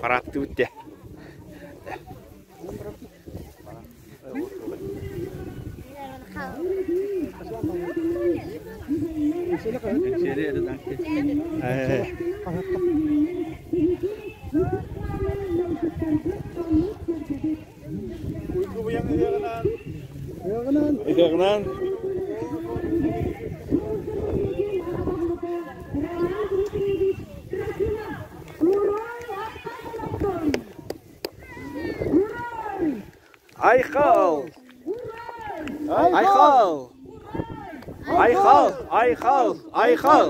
Парааттыбыт дии. Ыһыаҕынан Айхал! Айхал! Айхал! Айхал! Айхал!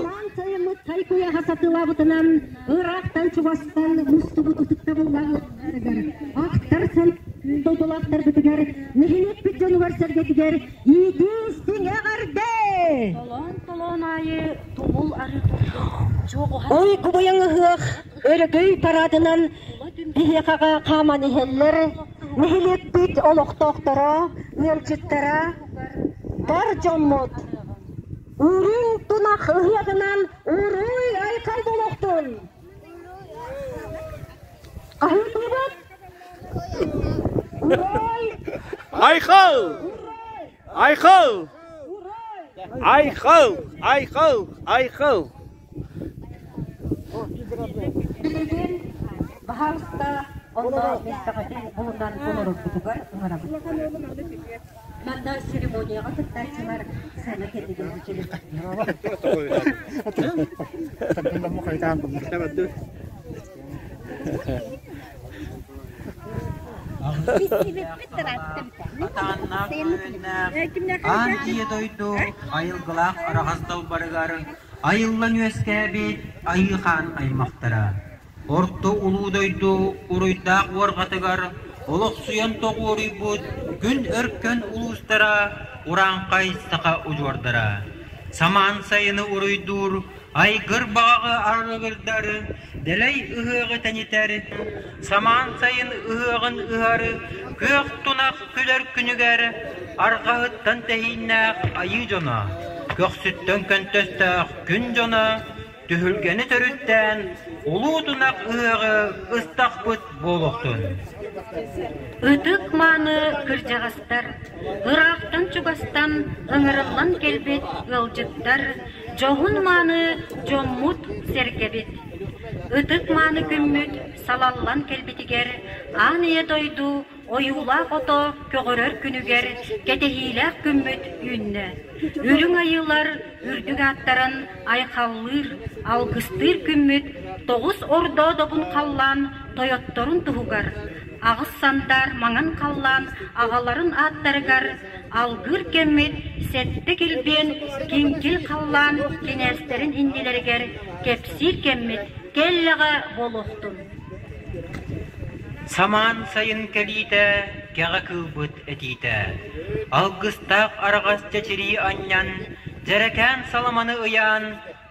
Тайкуяха сатылабытынан ыраахтан чугастан мустубут ытыктабыллаах ахтар дойдулаахтарбытыгар нэһилиэкпит дьонугар-сэргэтигэр иитии-истиҥ эҕэрдэ! Толоон-толоон аайы тумул арыы турбут чуоҕуһан Ой кубайаҥ ыһыах өрөгөй параадынан биһиэхэҕэ хааман иһэллэр. Нэһилиэкпит олохтоохторо, ыалдьыттара, бар дьоммут Үрүҥ тунах ыһыаҕынан уруй айхал буолуохтун! Хаһыытыыбыт? Уруй! Айхал! Айхал! Айхал! Айхал! Айхал! Билигин баһаалыста онно миэстэҕитин булунан олороргутугар ыҥырабыт. Манна церемонияҕа кыттааччылар сцена кэннигэр Аан ийэ дойду айылгылаах араҕас далбарыгар айыллан үөскээбит Айыы Хаан аймахтара Орто Улуу дойду уруйдаах уорҕатыгар олохсуйан тоҕуоруйбут күн өркөн улуустара урааҥхай саха удьуордара самаан сайыны уруйдуур айгыр баҕаҕы арыгырдар дэлэй ыһыаҕы тэнитэр самаан сайын ыһыаҕын ыһар күөх тунах күлэр күнүгэр арҕаһыттан тэһииннээх айыы дьоно көхсүттэн көнтөстөөх күн дьоно түһүлгэни төрүттээн улуу тунах ыһыаҕы ыстахпыт буолуохтун. Ытык мааны кырдьаҕастар, ыраахтан-чугастан ыҥырыллан кэлбит ыалдьыттар, дьоһун-мааны дьоммут-сэргэбит. Ытык мааны күммүт салаллан кэлбитигэр аан ийэ дойду ойуулаах ото көҕөрөр күнүгэр кэтэһиилээх күммүт үүннэ. Үрүҥ айыылар үрдүк ааттарын айхаллыыр, алгыстыыр күммүт тоҕус ордоо добун халлаан тойотторун туһугар, аҕыс сандаар маҥан халлаан аҕаларын ааттарыгар алгыыр кэммит сэттэ килбиэн киҥкил халлаан кинээстэрин иннилэригэр кэпсиир кэммит кэллэҕэ буолуохтун. Самаан сайын кэлиитэ, кэҕэ кыылбыт этиитэ, алгыстаах араҕас чэчирии анньан, дьэрэкээн саламаны ыйаан,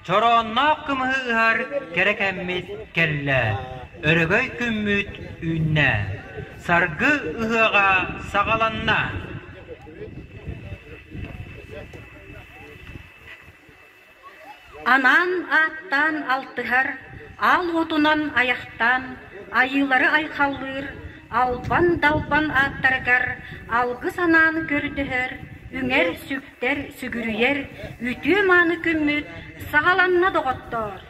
чороонноох кымыһы ыһар кэрэ кэммит кэллэ, өрөгөй күммүт үүннэ, саргы ыһыаҕа саҕаланна. Анаан ааттаан алтыһар, аал уотунан айахтаан, айыылары айхаллыыр, албан-далбан ааттарыгар алгыс анаан көрдөһөр, үҥэр-сүктэр, сүгүрүйэр үтүө-мааны күммүт саҕаланна доҕоттоор!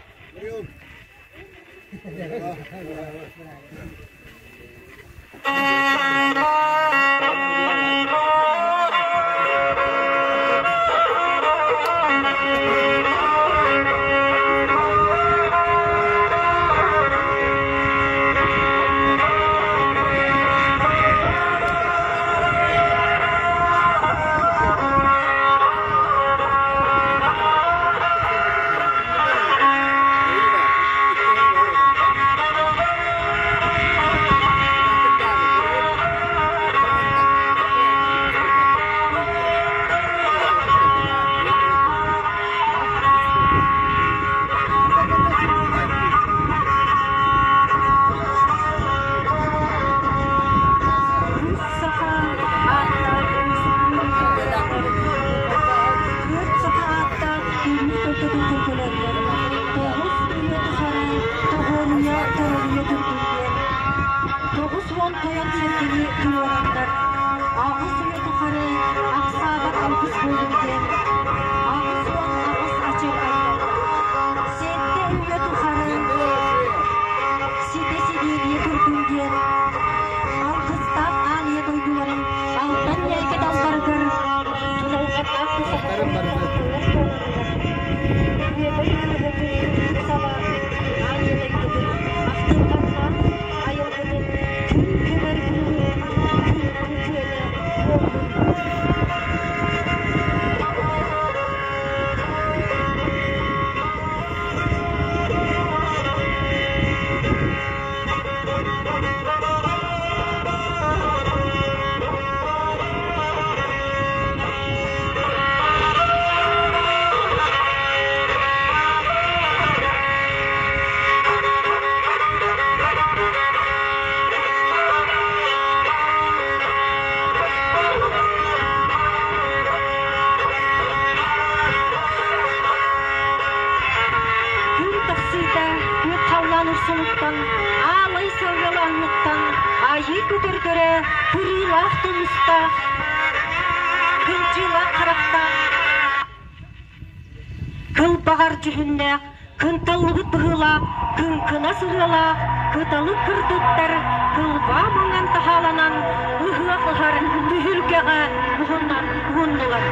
төлкөтүн төлкөлөөннөр, тоҕус үйэ тухары тоҕуоруйа торолуйа турдун диэн, 90 тойон сэргэни туруораннар, аҕыс үйэ тухары ахсаабат алгыс буоллун диэн, 88 ачыр айдаллар. Сэттэ үйэ тухары ситэ сидиэнийэ турдун диэн, алгыстаах аан ийэ дойдуларын алтан ньээкэ далларыгар туналҕаннаах тусаһа буолалларыгар, үөмэй үөһэтин үрдүк сала аан ийэ дойдутун ахтылҕаннаах айылгытын күн көмөр күлүгүн күн күөнэ буоллун. Күн тахсыыта күөх халлаан урсунуттан, аалай сылгылаҥҥыттан айыы көтөрдөрө кырыылаах тумустаах, кылдьыылаах харахтаах, кылбаҕар дьүһүннээх, кынталлыбыт быһыылаах, кыҥкынас ырыалаах кыталык кыргыттар кылбаа маҥан таһааланан ыһыах ыһар түһүлгэҕэ уһуннулар.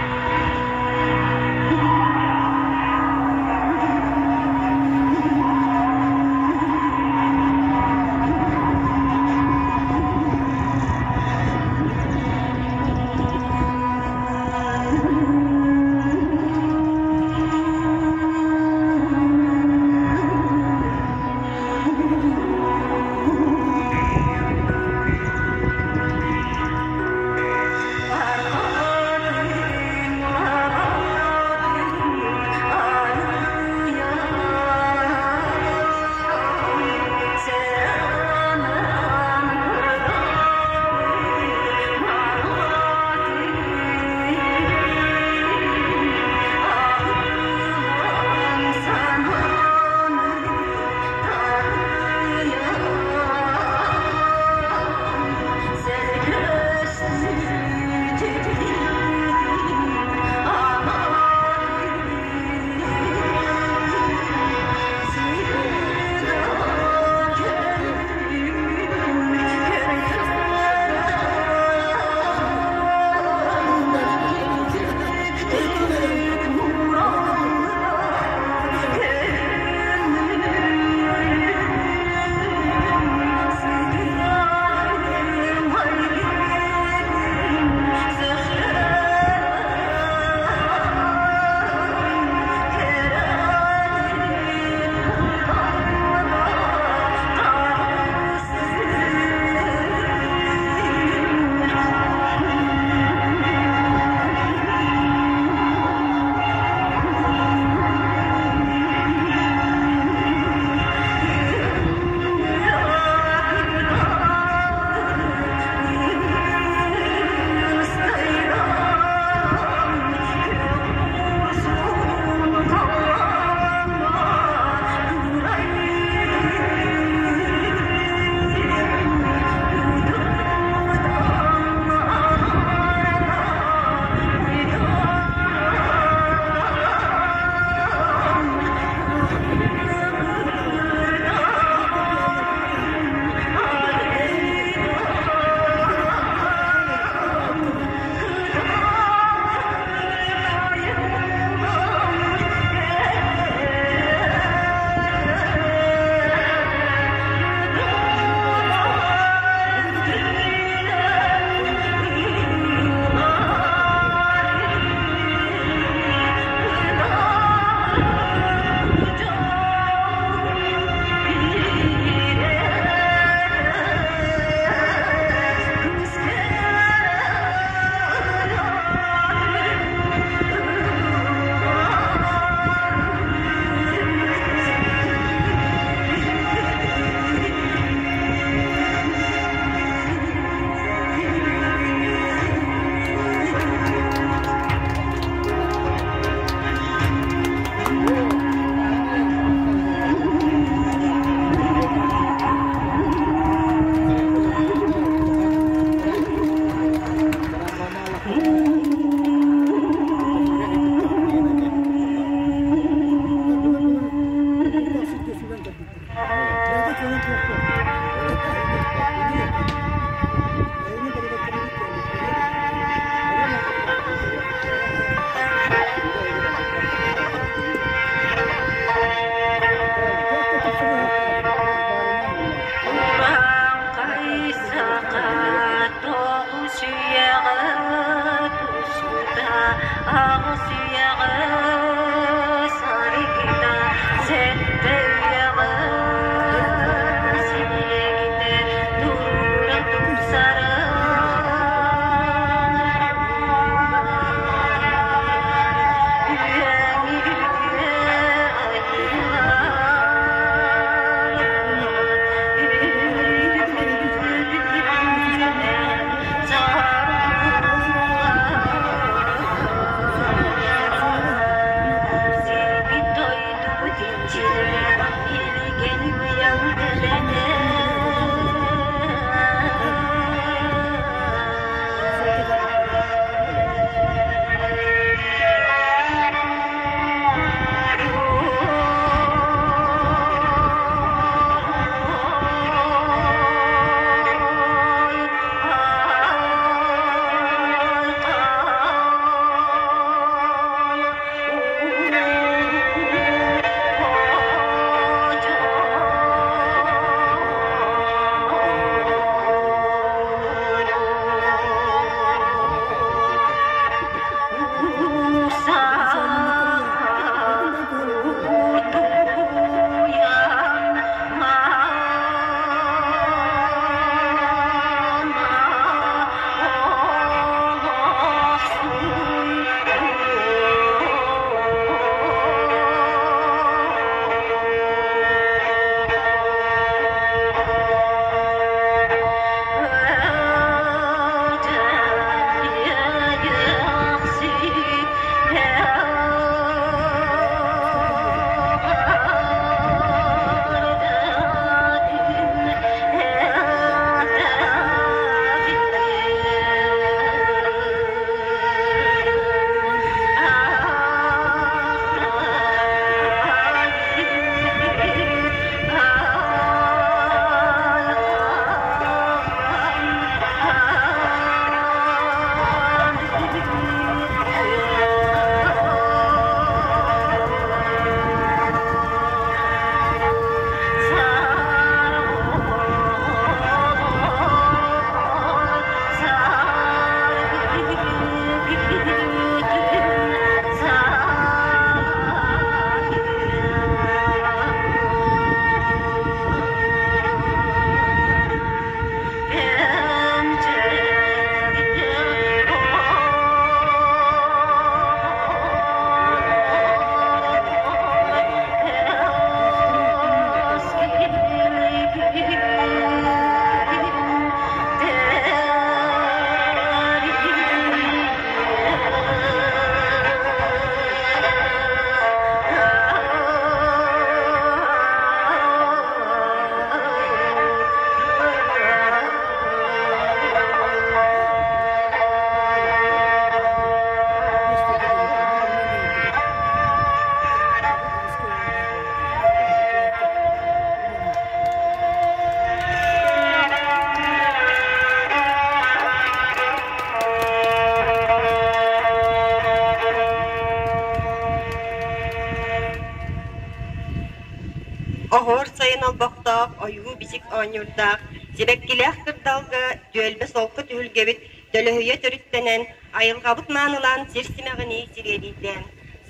Оһуор сайын олбохтоох, ойуу-бичик оонньуурдаах, сибэккилээх кырдалга түөлбэ солко түһүлгэбит төлөһүйэ төрүттэнэн, айылҕабыт маанылаан сир симэҕинии сириэдийдэ.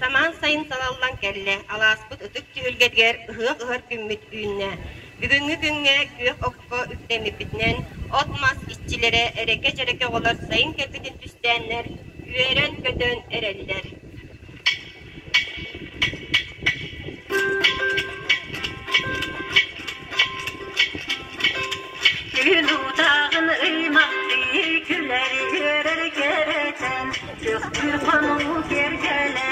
Самаан сайын салаллан кэллэ, алааспыт ытык түһүлгэтигэр ыһыах ыһар күммүт үүннэ. Бүгүҥҥү күҥҥэ күөх окко үктэммиппитинэн от-мас иччилэрэ эрэкэ-дьэрэкэ оҕолор сайын кэлбитин түстээннэр, үөрэн-көтөн эрэллэр. Күн утааҕын ыймахтыы күлэр үөрэр кэрэтэн, Күөхтүүр хонуу киэргэлэ,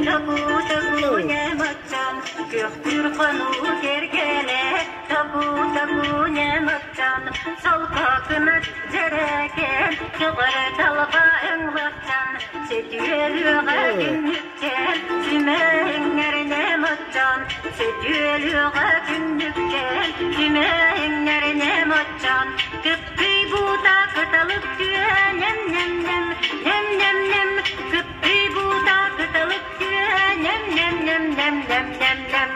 Токуу-токуу ньамаччан, Күөхтүүр хонуу киэргэлэ, Токуу-токуу ньамаччан, Солко кынат дьэрэкээн, Көҕөр талба өҥлөччөн, Сөтүөлүөҕэ күннүкчээн, Сүмэһиҥҥэринэ моччон, Сөтүөлүөҕэ күннүкчээн, Сүмэһиҥҥэринэ моччон, Кыптый буута кыталык түө, нэм-нэм-нэм, нэм-нэм-нэм, Кыптый буута кыталык түө, нэм-нэм-нэм-нэм-нэм-нэм-нэм,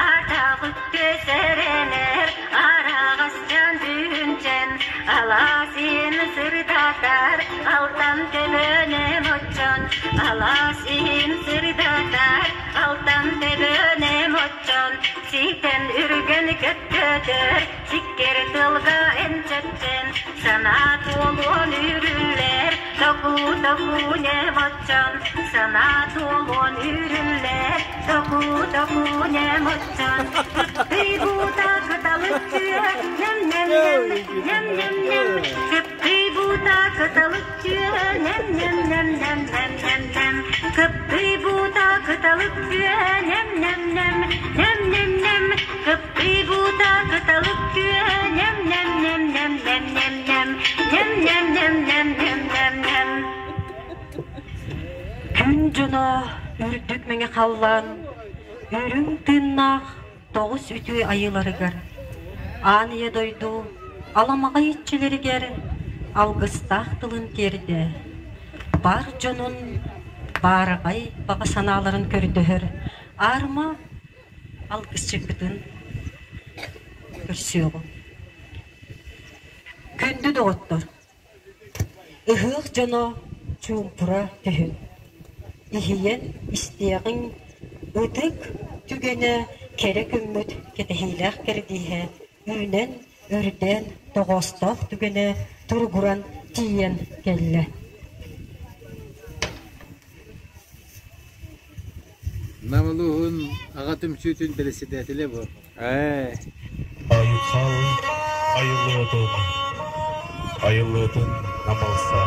Атах үттү сэрэнэр, араҕасчан дүнчэн, Алаас иһин сырдатар, алтан төбөнө моччон, Алаас иһин сырдатар, алтан төбөнө моччон, Ситэн үргэн көттөтөр, сиккэр тылга энчэттэн, Санаа туолуон үрүллэр, току-току не моччон, Санаа туолуон үрүллэр, току-току не моччон, Кыптый-буута кыталык түө, нэм-нэм-нэм, нэм-нэм-нэм, Кыптый-буута кыталык түө, нэм-нэм-нэм-нэм-нэм-нэм-нэм, Кыптый-буута кыталык түө, нэм-нэм-нэм, нэм-нэм-нэм, Кыптый-буута кыталык түө, нэм-нэм-нэм-нэм-нэм-нэм-нэм, нэм-нэм-нэм-нэм-нэм-нэм-нэм. Күн дьоно үрдүк мэҥэ халлаан үрүҥ тыыннаах тоҕус үтүө айыыларыгар, аан ийэ дойду аламаҕай иччилэригэр алгыстаах тылын тиэрдэ, бар дьонун баараҕай баҕа санааларын көрдөһөр аарма алгысчыппытын көрсүөҕүҥ. Күндү доҕоттор! Ыһыах дьоно чуумпура түһүн, иһийэн истиэҕиҥ ытык түгэнэ кэрэ күммүт кэтэһиилээх кэрдииһэ үүнэн, үрдээн тоҕоостоох түгэнэ туругуран тиийэн кэллэ. Нам улууһун аҕа түмсүүтүн бэрэссэдээтэлэ бу. Ээ. Айхал айыллыытын, айыллыытын намылса.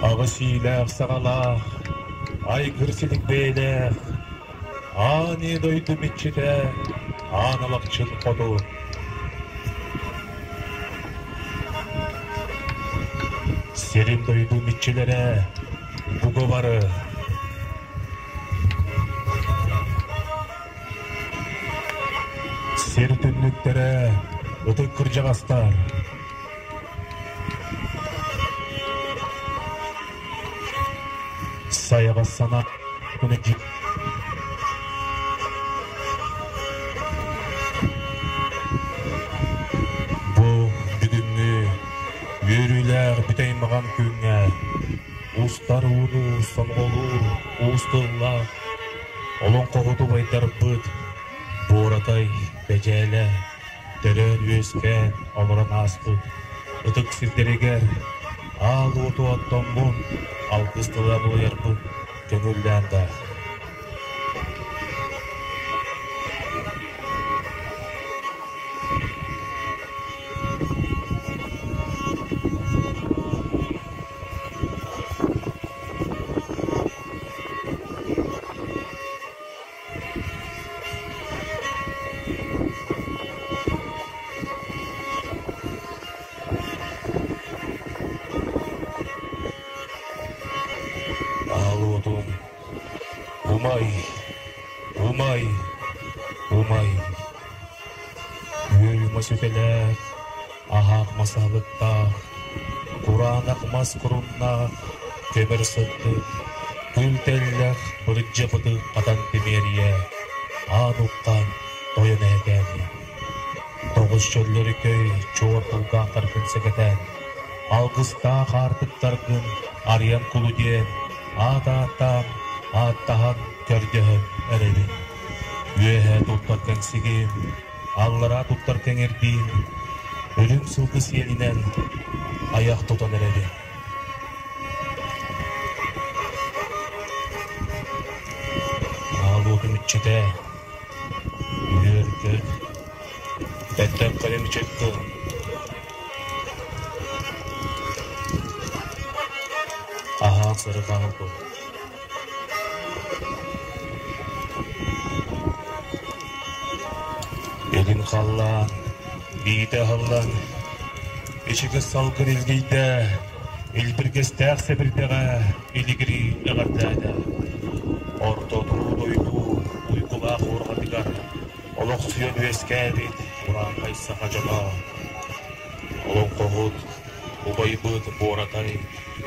Аҕыс иилээх саҕалаах, айгыр силик бэйэлээх, аан ийэ дойду миччитэ, аан алахчын хотун. Сирин дойду миччилэрэ буга бары Сир түннүктэрэ, ытык кырдьаҕастар. Сайаҕас санаа Бу бүгүҥҥү үөрүүлээх бүтэй маҕан күҥҥэ устар ууну сомоҕолуур уус тыллаах Олоҥхоһут убайдарбыт Буоратай, Бэдьээлэ төрөөн-үөскээн олорон ааспыт ытык сирдэригэр аал уоту оттоммун, алгыс тыла булуйарбын көҥүллээн да. Аал уотум умай, умай, умай. Үөл мас үтэлээх, аһаах мас аһылыктаах, кураанах мас куруннаах, көмөр сырдык, күл тэллэх, бырдьа бытык хатан тимиэрийэ, аан уххан. тойон эһэкээни. Тоҕус чөллөрүкөй чуор кулгаахтаргын сэгэтэн, алгыстаах аартыктаргын арыйан кулу диэн аат ааттаан, ааттаһан, көрдөһөн эрэбин. Үөһэ туттар кэҥсигим, аллараа туттар кэҥирбиин, үрүҥ сылгы сиэлинэн айах тутан эрэбин. Аал уотум иччитэ, үөр-көт, бэттэх кэлин ичэттин. Аһаан сырыгаалбын. Илин халлаан биитэ аһыллан, ичигэс салгын илгийдэ, илбиргэстээх сэбирдэҕэ илигирии эҕэрдээтэ. Орто туруу дойду уйгулаах уорҕатыгар олохсуйан үөскээбит урааҥхай саха дьоно олоҥхоһут убайбыт Буоратай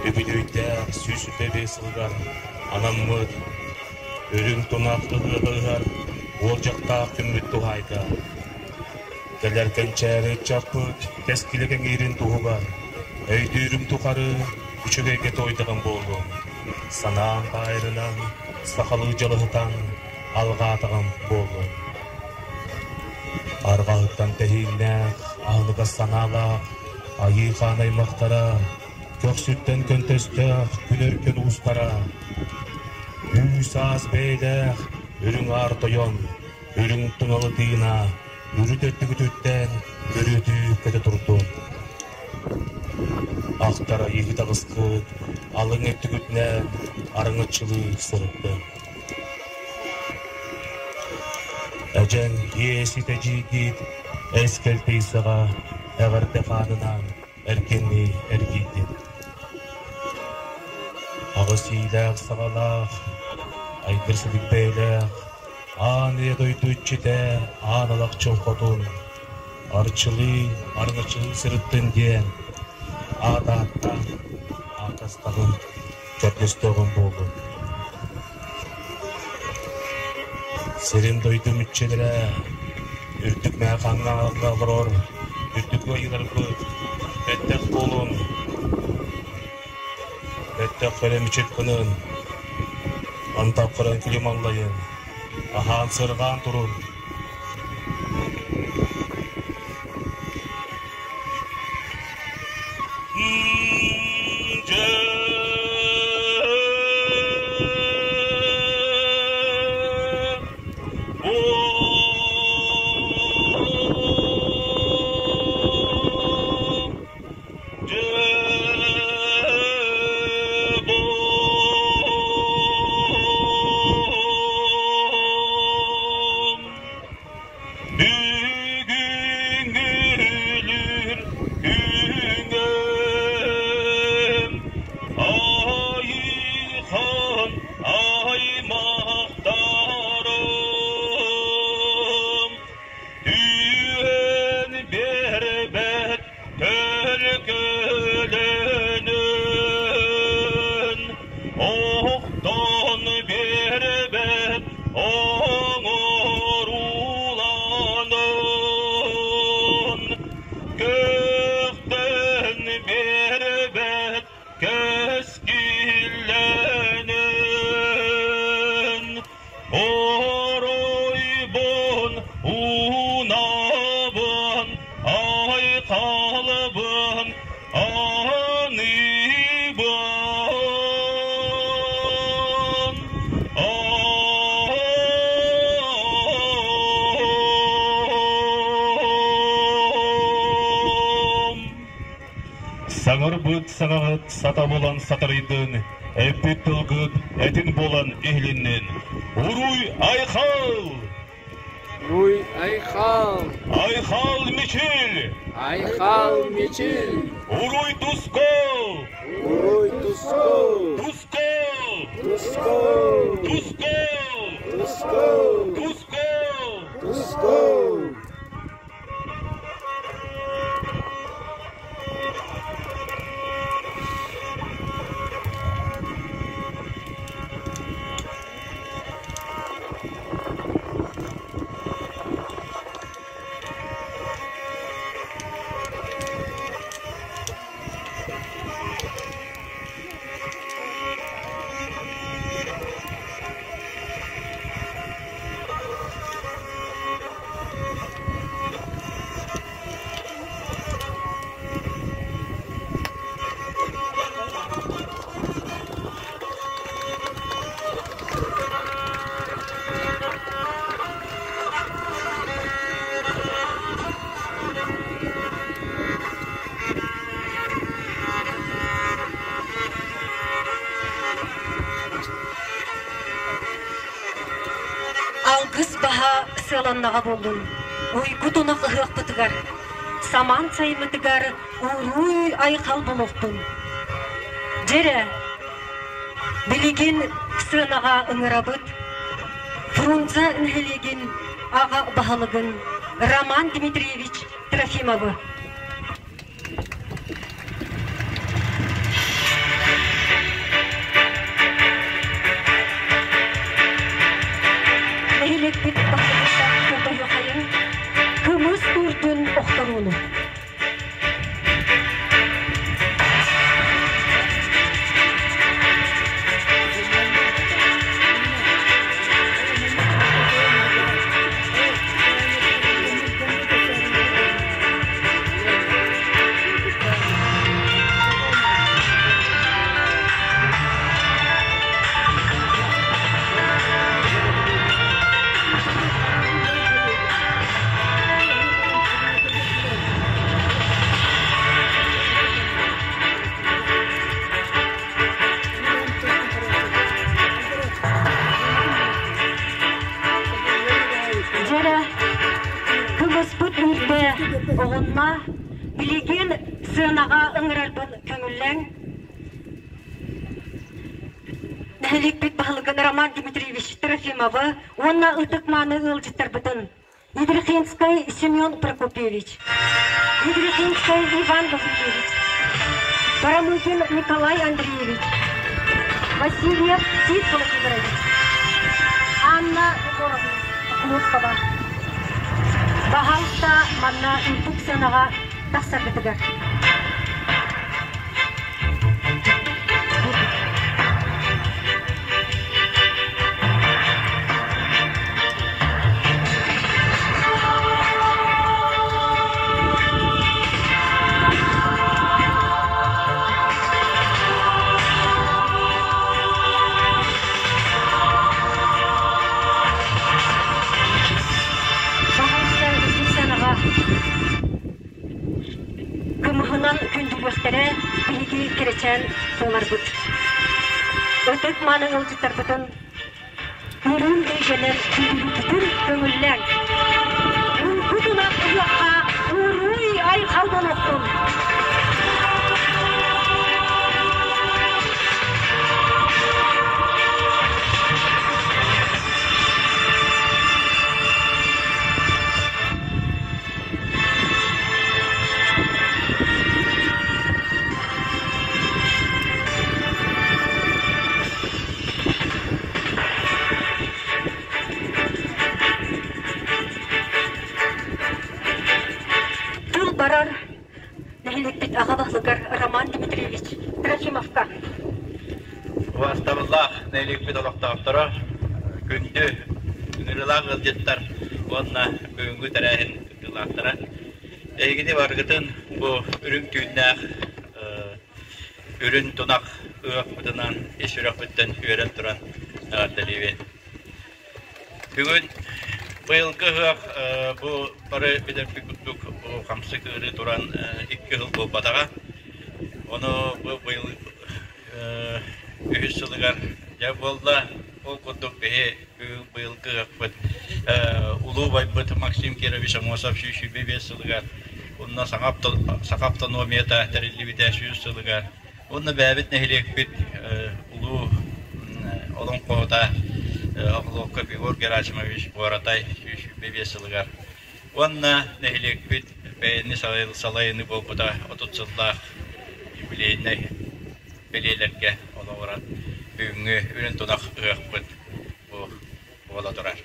үбүлүөйдээх 125 сылыгар анаммыт үрүҥ тунах ыһыаҕы ыһар уолдьахтаах күммүт туһаайда. Кэлэр кэнчээри ыччаппыт кэскилэ кэҥиирин туһугар өйдүүрүм тухары үчүгэйгэ туойдаҕым буоллун. Санаам баайырынан сахалыы дьалыһытан алҕаатаҕым буоллун. Арҕаһыттан тэһииннээх, аһыныгас санаалаах Айыы хаан аймахтара, көхсүттэн көнтөстөөх күн өркөн уустара, Үүс-аас бэйэлээх үрүҥ аар тойон, үрүҥ туналы тыына, үрүт өттүгүтүттэн көрүөтүү көтө турдун. Ахтар айыыһыт аҕыскыт, алыҥ өттүгүтүнэн арыҥаччылыы сырыттын. Эдьэҥ иэс итэдьиигит эс кэлтэй саҕа эҕэрдэ хаанынан эркиннии эргийдин. Аҕыс иилээх саҕалаах, айгыр силик бэйэлээх, аан ийэ дойду иччитэ аан алахчын хотун, арчылыы, арыҥаччылыы сырыттын диэн аат ааттаан аатастаҕын көрдөстөҕүм буоллун. Сирин дойдум иччилэрэ, үрдүк мээхаҥҥа олорор үрдүк ыйыларбыт, бэттэх буолун, бэттэх көрө мичик гынын, антах көрөн күлүм аллайын, аһаан сырҕаан турун. Бүгүҥҥүлүүр күҥҥүм айыхан аймахтарым түһэн биэрбэт төлкөлөнөн охтон биэрбэт оҥорууланан көхтөн биэрбэт кэскиллэнэн оройбун уунабын айхалбын аныыбын Саҥарбыт саҥаҕыт сата буолан сатарыйдын, эппит тылгыт этин буолан иһилиннин. Уруй айхал! Уруй айхал! Айхал Мичил! Айхал Мичил! Уруй Тускул! Уруй Тускул! Тускул! Тускул! Тускул! Тускул! Тускул! Тускул! Алгыс баһа сыаланнаҕа буоллун, уйгу тунах ыһыахпытыгар, самаан сайыммытыгар уруй айхал буолуохтун. Дьэрэ, билигин сыанаҕа ыҥырабыт Фрунзе нэһилиэгин аҕа баһылыгын Роман Дмитриевич Трофимовы. Нэһилиэкпит баһылыктар көрдөһүөххэйиҥ, кымыс туурдун охторууну. Дьэрэ, кымыспыт үрдэ оҕунна, билигин сыанаҕа ыҥырарбын көҥүллэҥ. Нэһилиэкпит баһылыгын Роман Дмитриевич Трофимовы уонна ытык-мааны ыалдьыттарбытын Ядрихинскай Семен Прокопьевич, Ядрихинскай Иван Васильевич, Барамыгин Николай Андреевич, Васильев Тит Владимирович, Анна Егоровна Охлопкова. Баһаалыста манна үрдүк сыанаҕа тахсаргытыгар. Баһаалыста үрдүк сыанаҕа Кымыһынан күндүлүөхтэрэ биһиги кэрэчээн буоларбыт. Ытык мааны ыалдьыттарбытын үрүҥ илгэнэн күндүлүүрбүтүн көҥүллээҥ. Уйгу тунах ыһыахха уруй айхал буолуохтун! Тыл барар нэһилиэкпит аҕа баһылыгар Роман Дмитриевич Трофимовка. Убаастабыллаах нэһилиэкпит олохтоохторо, күндү ыҥырыылаах ыалдьыттар уонна бүгүҥҥү тэрээһин кыттыылаахтара. Эһигини барыгытын бу үрүҥ түүннээх үрүн тунах ыһыахпытынан ис сүрэхпиттэн үөрэн туран эҕэрдэлиибин. Бүгүн быйылгы ыһыах бу бары билэрбит курдук бу хамсык ыарыы туран икки сыл буолбатаҕа. Ону бу быйыл үһүс сылыгар дьэ буолла. Ол курдук биһи быйылгы ыһыахпыт улуу убайбыт Максим Кирович Аммосов 125 сылыгар, уонна саҥа саха автономията тэриллибитэ 100 сылыгар, уонна бэйэбит нэһилиэкпит улуу олоҥхоһута Охлопков Егор Герасимович Буоратай 125 сылыгар уонна нэһилиэкпит бэйэни салайыныы буолбута 30 сыллаах юбилейнай бэлиэлэргэ олоҕуран бүгүҥҥү үрүн тунах ыһыахпыт бу буола турар.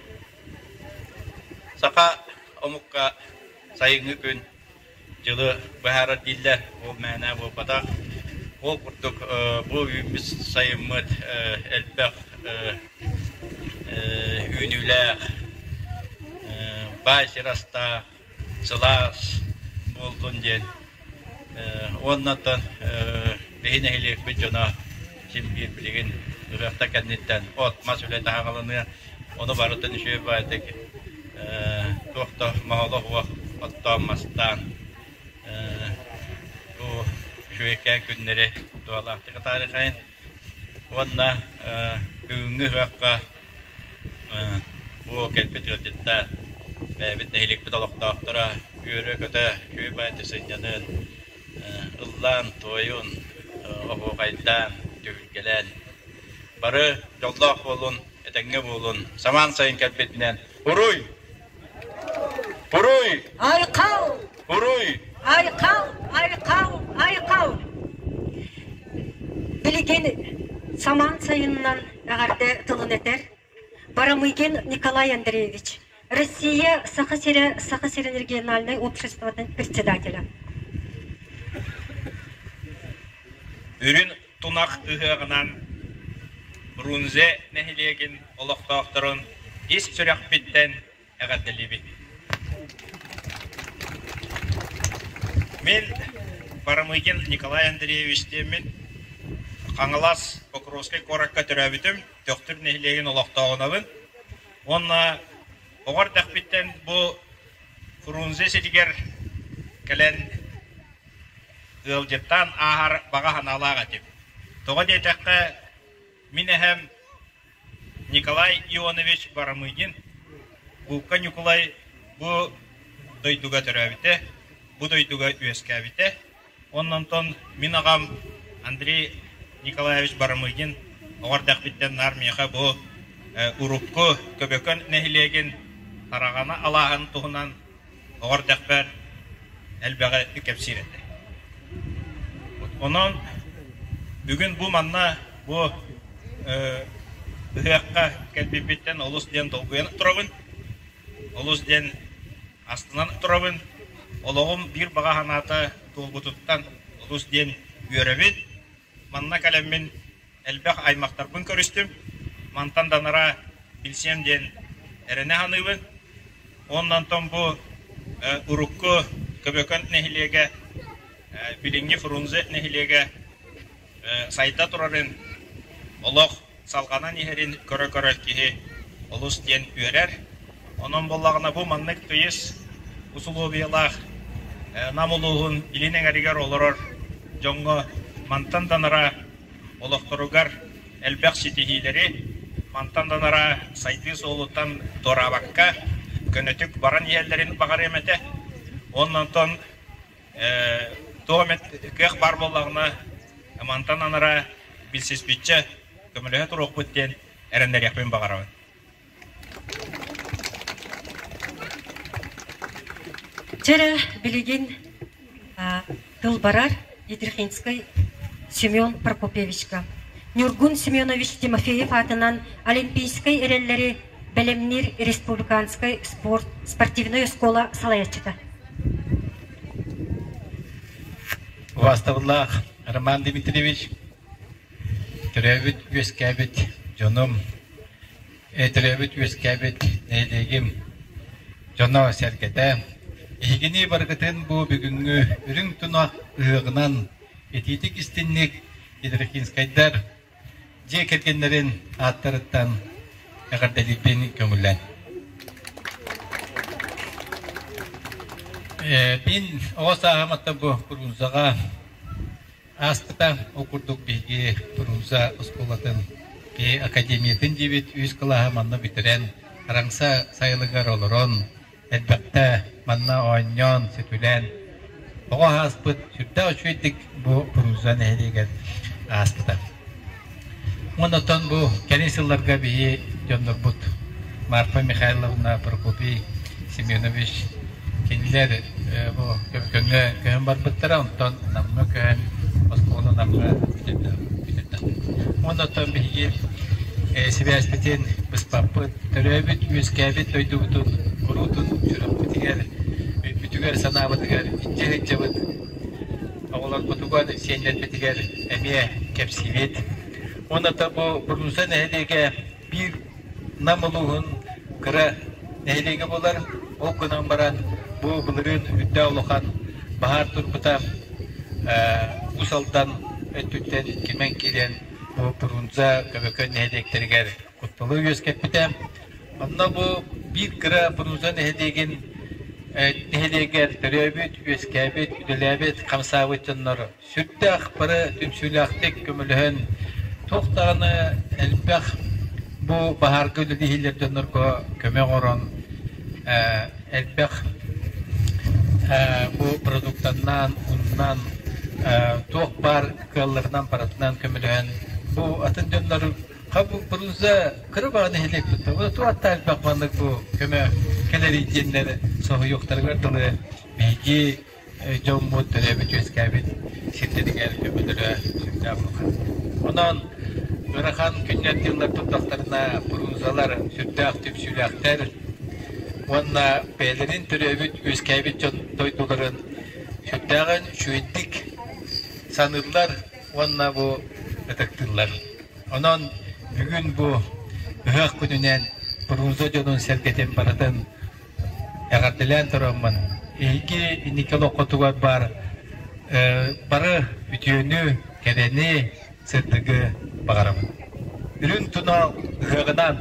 Саха омукка сайыҥҥы күн дьылы быһаарар дииллэр, ол мээнэ буолбатах. Ол курдук бу үүммүт сайыммыт элбэх үүнүүлээх, баай сир астаах, сылаас буоллун диэн уонна оттон биһи нэһилиэкпит дьоно син биир билигин ыһыахта кэнниттэн от-мас үлэтэ аҕалыныа, ону барытын үчүгэй баайдык туох да моһоло суох оттоон-мастаан бу үчүгэйкээн күннэри туһалаахтык атаарыахайын уонна бүгүҥҥү ыһыахха. Бу кэлбит ыалдьыттар, бэйэбит нэһилиэкпит олохтоохторо үөрэ-көтө, күө-баайы сынньанын, ыллаан, туойун, оһуохайдаан, түһүлгэлээн бары дьоллоох буолун, этэҥҥэ буолун, самаан сайын кэлбитинэн Уруй! Уруй! Айхал! Уруй! Айхал! Айхал! Айхал! Билигин самаан сайынынан эҕэрдэ тылын этэр Барамыгин Николай Андреевич, Россия Саха сирэ Саха сирин региональнай обществотын председателя. Үрүн тунах ыһыаҕынан Фрунзе нэһилиэгин олохтоохторун ис сүрэхпиттэн эҕэрдэлиибин. Мин Барамыгин Николай Андреевич диэммин Хаҥалас Покровскай куоракка төрөөбүтүм, Төхтүр нэһилиэгин олохтооҕунабын уонна оҕо эрдэхпиттэн бу Фрунзе сиригэр кэлэн ыалдьыттаан ааһар баҕа санаалаах этим. Тоҕо диэтэххэ, мин эһэм Николай Ионович Барамыгин, Куукка Ньукулай бу дойдуга төрөөбүтэ, бу дойдуга үөскээбитэ. Уонна онтон мин аҕам Андрей Николаевич Барамыгин оҕо эрдэхпиттэн наар миэхэ бу урукку Көбөкөн нэһилиэгин Тараҕана алааһын туһунан оҕо эрдэхпэр элбэҕи кэпсиир этэ. Онон бүгүн бу манна бу ыһыахха кэлбиппиттэн олус диэн долгуйан турабын, олус диэн астынан турабын. Олоҕум биир баҕа санаата туолбутуттан олус диэн үөрэбин. Манна кэлэммин элбэх аймахтарбын көрүстүм. Мантан да анараа билсиэм диэн эрэнэ саныыбын. Уонна онтон бу урукку Көбөкөн нэһилиэгэ, билиҥҥи Фрунзе нэһилиэгэ сайда турарын, олох салҕанан иһэрин көрө-көрө киһи олус диэн үөрэр. Онон буоллаҕына бу маннык тыйыс усулуобуйалаах Нам улууһун илин эҥэригэр олорор дьоҥҥо мантан да анараа олохторугар элбэх ситиһиилэри, мантан да анараа сайдыы суолуттан туораабакка көнөтүк баран иһэллэрин баҕарыам этэ. Уонна онтон туох эмит кыах баар буоллаҕына мантан анараа билсиспиччэ көмөлөһө туруохпут диэн эрэннэриэхпин баҕарабын. Чэрэ билигин тыл барар Едрихинскай Семен Прокопьевичка. Ньургун Семенович Тимофеев аатынан Олимпийскай эрэллэри бэлэмниир республиканскай спорт спортивнай оскуола салайааччыта. Убаастабыллаах Роман Дмитриевич, төрөөбүт үөскээбит дьонум Төрөөбүт үөскээбит нэһилиэгим дьоно-сэргэтэ, эһигини барыгытын бу бүгүҥҥү үрүҥ тунах ыһыаҕынан итиитик-истинник Ядрихинскайдар дьиэ кэргэннэрин ааттарыттан эҕэрдэлиирбин көҥүллэн. Мин оҕо сааһым аттан бу Фрунзаҕа Ааспыта ол курдук биһиги Фрунзе оскуолатын академиятын диэбит үс кылааһы манна бүтэрэн, Араҥса сайылыгар олорон, элбэхтэ манна оонньоон, сөтүлээн, оҕо ааспыт сүрдээх үчүгэйдик бу Фрунзе нэһилиэгэр ааспыта. Уонна оттон бу кэлин сылларга биһи дьоннорбут Марфа Михайловна, Прокопий Семенович кинилэр бу көҥҥө көһөн барбыттара, онтон Намҥа көһөн оскуола Намҥа бүтэрдэхпит. Уонна оттон биһиги сибээспитин быспаппыт, төрөөбүт, үөскээбит дойдубутун куруутун сүрэхпитигэр, өйбүтүгэр-санаабытыгар илдьэ сылдьабыт. Оҕолорбутугар, сиэннэрбитигэр эмиэ кэпсиибит. Уонна бу Фрунзе нэһилиэгэ биир Нам улууһун кыра нэһилиэгэ буолар. Ол гынан баран бу былырыын үрдээх улахан баһаар турбута. Уус Алдан өттүттэн кимэн киирэн бу Фрунзе Көбөкөн нэһилиэктэригэр кутталы үөскэппитэ. Онно бу биир кыра Фрунзе нэһилиэгин нэһилиэгэр төрөөбүт, үөскээбит, үлэлээбит, хамсаабыт дьоннор сүрдээх бары түмсүүлээхтик көмөлөһөн, туох даҕаны элбэх Бу баһаарга үлэлииллэр дьоннорго көмө оҥорон элбэх бу продуктаннан, уннан, туох баар кыалларынан барытынан көмөлөһөн бу атын дьоннор Хабы кыра баҕа нэһилиэк тутта. Бу туох элбэх маннык бу көмө кэлэрий диэннэр соһуйуохтарыгар дылы биһиги дьоммут төрөөбүт үөскээбит сирдэригэр көмөлөрө сүрдээх улахан. Онон ыарахан күннэр дьыллар турдахтарына Фрунзалар сүрдээх түмсүүлээхтэр уонна бэйэлэрин төрөөбүт үөскээбит дьон дойдуларын сүрдээҕин үчүгэйдик саныыллар уонна бу ытыктыыллар. Онон бүгүн бу ыһыах күнүнэн Фрунзе дьонун сэргэтин барытын эҕэрдэлээн тураммын, эһиги инники олоххутугар баар бары үтүөнү, кэрэни, сырдыгы баҕарабын. Үрүҥ тунал ыһыаҕынан!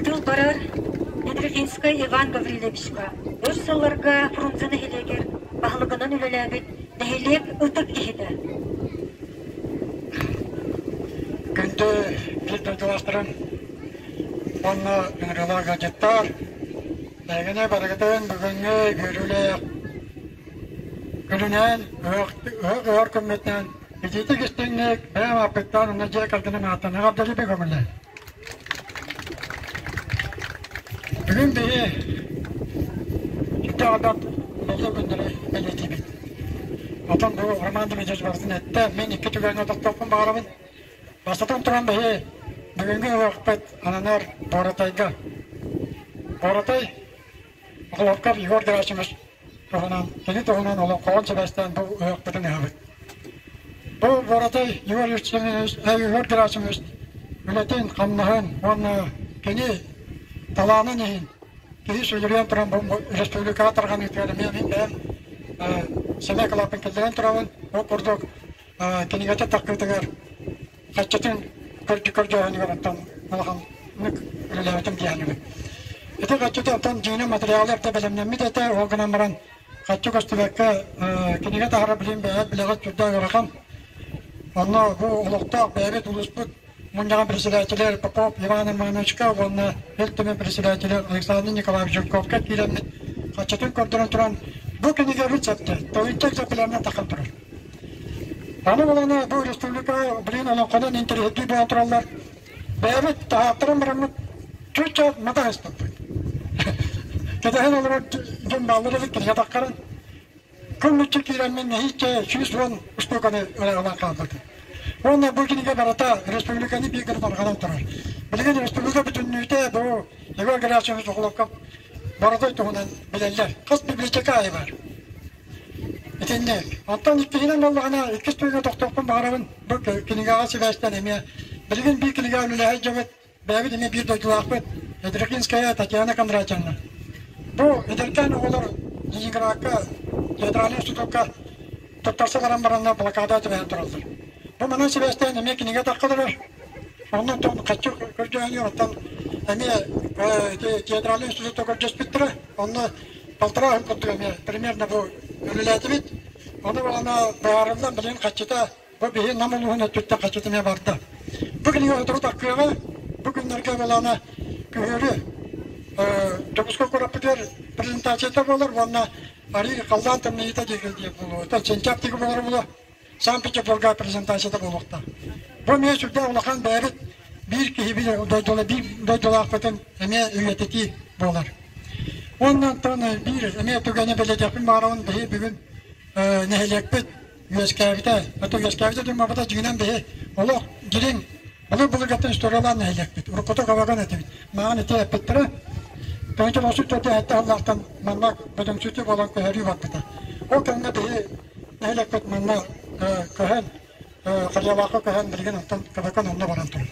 Тыл барар Ядрихинскай Иван Гаврильевичка өр сылларга Фрунзе нэһилиэгэр баһылыгынан үлэлээбит нэһилиэк ытык киһитэ. Күндү биир дойдулаахтарым уонна ыҥырыылаах ыалдьыттар, эһигини барыгытын бүгүҥҥү үөрүүлээх күнүнэн, ыһыах ыһар күммүтүнэн итиитик истиҥник бэйэм ааппыттан уонна дьиэ кэргэним ааттан эҕэрдэлиибин көҥүллээн. Бүгүн биһи сүрдээх элбэх бэлиэ күннэри бэлиэтиибит. Оттон бу Роман Дмитриевич барытын эттэ, мин икки түгэҥҥэ тохтуохпун баҕарабын. Бастатан туран биһи бүгүҥҥү ыһыахпыт ананар Буоратайга. Буоратай Охлопков Егор Герасимович туһунан, кини туһунан олоҥхоҕун сибээстээн бу ыһыахпытын ыһабыт. Бу Буоратай Егор Евсеевич, Егор Герасимович үлэтин, хамнаһын уонна кини талаанын иһин киһи сүгүрүйэн туран бу республикаҕа тарҕаныытыгар эмиэ мин бэйэм сэмэй кылааппын киллэрэн турабын. Ол курдук кинигэтэ таххыытыгар хаччытын көрдөөһүнүгэр оттон улаханнык үлэлээбитим диэхинибин. Ити хаччыты оттон дьиҥинэ материала эрдэ бэлэмнэммит этэ, ол гынан баран хаччы көстүбэккэ кинигэ таһара билин бэйэт билэҕит сүрдээх ыарахан. Онно бу олохтоох бэйэбит улууспут мунньаҕын председателэ Попов Иван Ивановичка уонна Ил Түмэн председателэ Александр Николаевич Жирковка киирэммит хаччытын көрдөрөн туран бу кинигэ рецепте тыһыынча экземплярынан тахсан турар. Аны буланы бу республика блин олоҥхонон интэриэһиргии буолан тураллар. Бэйэбит таһааттаран бараммыт чуть-чуть мата ыспыппыт. Кэтэһэн олорор дьон бааллар эбит кинигэ таххарын. Күн мүччү киирэммин нэһииччэ 110 штуканы ылан хаалбытым. Уонна бу кинигэ барыта республиканы биир гына тарҕанан турар. Билигин республика бүтүннүүтэ бу Егор Герасимович Охлопков Бородай туһунан билэллэр. Хас библиотека аайы баар. Итинник. Оттон иккиһинэн буоллаҕына, иккис түгэҥҥэ тохтуохпун баҕарабын. Бу кинигэҕэ сибээстээн эмиэ билигин биир кинигэҕэ үлэлэһэ дьоммут, бэйэбит эмиэ биир дойдулаахпыт Ядрихинская Татьяна Кондратьевна. Бу эдэркээн оҕолор Ленинградка театральнай институкка туттарса баран бараннар блокада түбэһэн тураллар. Бу манан сибээстээн эмиэ кинигэ таххаларар. Онно оттон хаччы көрдөөһүнү оттон эмиэ театральнай институтта көрдөспүттэрэ. Онно полтора жыл курдук эмиэ примерно бу үлэлээтибит. Ону буолана быһаарыллан билигин хаччыта бу биһи Нам улууһун өттүттэн хаччыта эмиэ барда. Бу кинигэ сотору таххыаҕа, бу күннэргэ буолана күһүөрү Дьокуускай куораппытыгар презентацията буолар уонна арыы халлаан тымныйыта диэки буолуо. Сентябрь диэки буолара буолуо. Санкт-Петербурга презентацията буолуохтаах. Бу эмиэ сүрдээх улахан бэйэбит биир киһибит дойдула биир дойдулаахпытын эмиэ үйэтитии буолар. Уонна онтон биир эмиэ түгэни бэлиэтиэхпин баҕарабын биһи бүгүн нэһилиэкпит үөскээбитэ, это үөскээбитэ диэн буолбата дьиҥинэн биһи олох дириҥ былыр-былыргаттан историялаан нэһилиэкпит. Уруккута Кабаган этибит. Маған ити эппиттэрэ. Тыһыынча тоҕус төрдө сэттэ сыллаахтан манна бөдөҥсүтүү буолан көһөрүү барбыта. Ол кэмҥэ биһи нэһилиэкпит манна көһөн, Харыйалаахха көһөн билигин онтон Кабакан онно баран турар.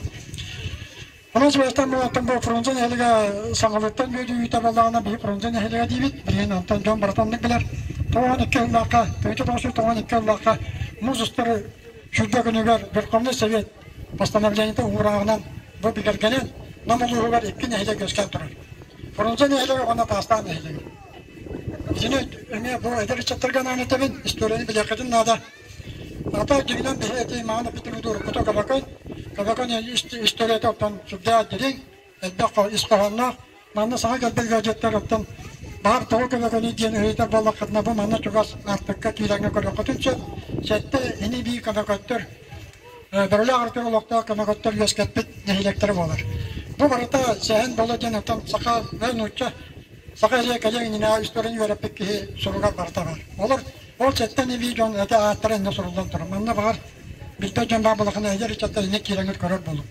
Онон сибээстэн бу оттон бу Фрунзе нэһилиэгэ саҥалыттан үөдүйүүтэ буоллаҕына биһи Фрунзе нэһилиэгэ диибит. Билигин онтон дьон барыта оннук билэр. 92 сыллаахха, 1992 сыллаахха муус устар сүүрбэ күнүгэр Верховный Совет постановлениета уурааҕынан бу бигэргэнэн Нам улууһугар икки нэһилиэк үөскээн турар. Фрунзе нэһилиэгэ уонна Таастаах нэһилиэгэ. Итини эмиэ бу эдэр ыччаттарга анаан этэбин, историяны билиэххитин наада. Ата дьиҥинэн биһи эти маҕан эппитин уруккута кабакай. Көбөкөн историята оттон сүрдээх дириҥ, элбэх ис хоһоонноох. Манна саҥа кэлбит ыалдьыттар оттон баар тоҕо Көбөкөнүй диэн ыйытар буоллаххытына, бу манна чугас аартыкка киирэҥҥэ көрүөххүтүн сөп. Сэттэ ини-бии көмөкөттөр, Бөрөлөөх Артык олохтоох көмөкөттөр үөскэппит нэһилиэктэрэ буолар. Бу барыта сэһэн боло диэн оттон саха нуучча саха илиэ кэлиэҥ иннинээҕи историяны үөрэппит киһи суругар барыта баар. Олор ол сэттэ ини-бии дьон этэ ааттара иннэ суруллан турар. Манна баҕар билбэт дьон баар буоллахына эдэр ыччаттар иннэ киирэҥҥит көрөр буолуҥ.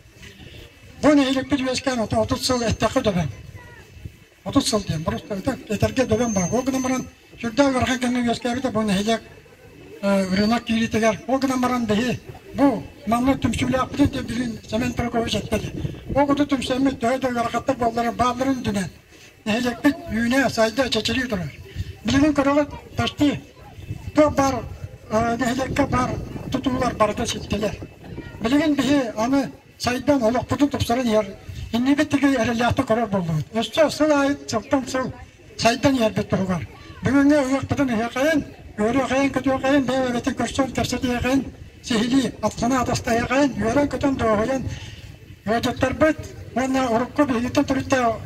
Бу нэһилиэкпит үөскээн 30 сыл эттэххэ дөбөҥ. 30 сыл диэн просто этэргэ дөбөҥ баар. Ол гынан баран сүрдээх ыарахан кэмҥэ үөскээбитэ бу нэһилиэк рынок киириитигэр. Ол гынан баран биһи бу манна түмсүүлээхпитин диэн билин Семен Прокопьевич эттэ дии. Ол курдук түмсэммит төһө да ыарахаттар буолларын баалларын үрдүнэн нэһилиэкпит үүнэ, сайда, чэчирии турар. Билигин көрөҕүт почти туох баар нэһилиэккэ баар тутуулар барыта ситтилэр. Билигин биһи аны сайдан олохпутун тупсаран иһэр иннибит диэки эрэллээхтик көрөр буоллубут. Өссө сыл аайы сылтан сыл сайдан иһэрбит туһугар. Бүгүҥҥү ыһыахпытын ыһыахайын, үөрүөхэйин, көтүөхэйин, бэйэ-бэйэбитин көрсөн кэпсэтиэхэйин, сиһилии астына атастаһыахайын, үөрэн-көтөн дуоһуйан ыалдьыттарбыт уонна урукку биһигиттэн төрүттээх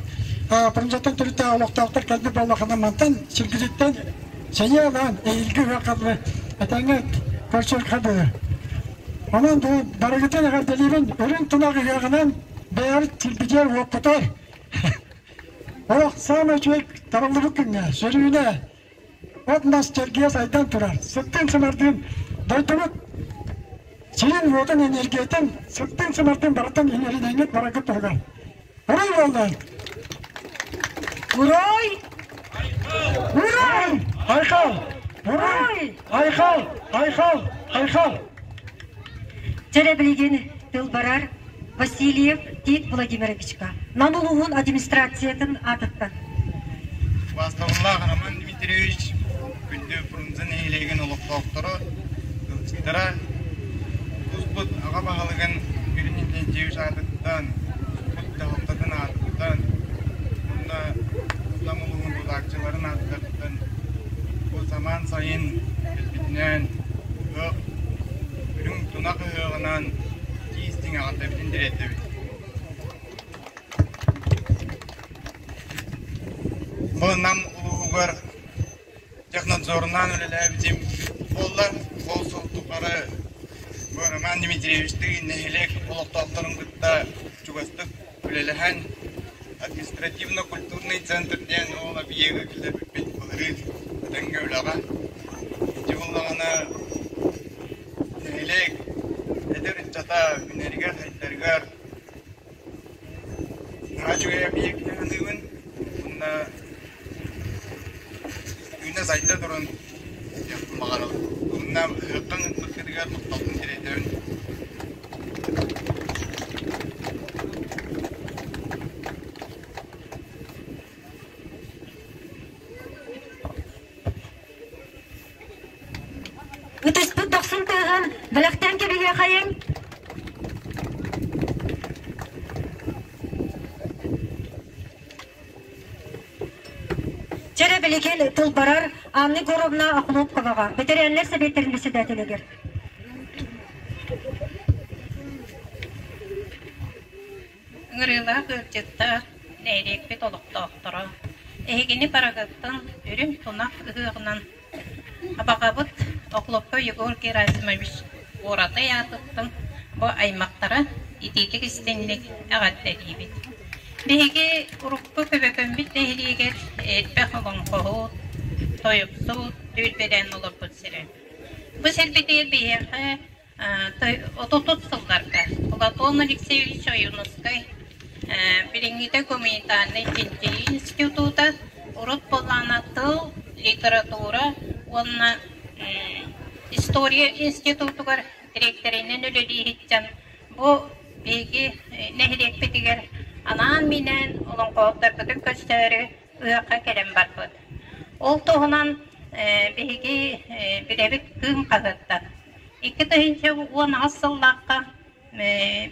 Фрунзеттан төрүттээх олохтоохтор кэлбит буоллахына мантан сиргититтэн сэниэ ылан эһиилги ыһыахха дылы этэҥҥэ көрсүөххэ дылы. Онон бу барыгытын эҕэрдэлиибин үрүҥ тунах ыһыаҕынан бэйэбит сирбитигэр уоппутар Олох саамай үчүгэй табыллыбыт күҥҥэ, сөрүүнэ, от-мас чэлгийэ сайдан турар, сыттыын-сымардыын дойдубут сирин-уотун энергиятын сыттыын-сымардыын барытын иҥэринэҥҥит бараргыт туһугар. Уруй буоллун! Уруй! Уруй! Айхал! Уруй! Айхал! Айхал! Айхал! Чэрэ билигин тыл барар Васильев Тит Владимировичка Нам улууһун администрациятын аатыттан. Убаастабыллаах Роман Дмитриевич, күндү Фрунзе нэһилиэгин олохтоохторо, ылчыттара, улууспут аҕа баһылыгын Юрий Николаевич аатыттан, улууспут дьаһалтатын аатыттан уонна Нам улууһун тутааччыларын ааттарыттан бу самаан сайын кэлбитинэн ыһыах үрүҥ тунах ыһыаҕынан тиис тиҥэҕэрдэбитин тириэрдэбит. Бу Нам улууһугар технадзорунан үлэлээбитим буолла. Ол сыл тухары бу Роман Дмитриевичтыын нэһилиэк олохтоохторун кытта чугастык үлэлэһэн административно-культурный центр диэн ол объегы киллэрбиппит былырыын этэҥҥэ үлэҕэ. Ити буоллаҕына Нэһилиэк эдэр ыччата үүнэригэр-сайдарыгар наһаа үчүгэй объекты саныыбын уонна үүнэ-сайда турун диэхпин баҕарабын. Уонна ыһыахтан ыыппыккытыгар махталбын тириэрдэбин. Ытыспыт дохсун тыаһын бэлэхтээн кэбиһиэхэйиҥ. Чэрэ билигин тыл барар Анна Егоровна Охлопковаҕа, бэтэрээннэр сэбиэттэрин председателигэр. Ыҥырыылаах ыалдьыттар, нэһилиэкпит олохтоохторо, эһигини барыгыттан үрүҥ тунах ыһыаҕынан абаҕабыт Охлопков Егор Герасимович Куоратай аатыттан бу аймахтара итиитик истиҥник эҕэрдэлиибит. Биһиги урукку Көбөкөммүт нэһилиэгэр элбэх олоҥхоһут, тойуксут түөлбэлээн олорбут сирэ. Бу сирбитигэр биһиэхэ Отутус сылларга Платон Алексеевич Ойуунускай билиҥҥитэ гуманитарнай чинчийии института урут былаана тыл, литература уонна история институтугар дириэктэринэн үлэлии сылдьан бу биһиги нэһилиэкпитигэр анаан-минээн олоҥхоһуттарбытын көрсөөрү ыһыахха кэлэн барбыт. Ол туһунан биһиги билэбит Кыым хаһыаттан. 2018 сыллаахха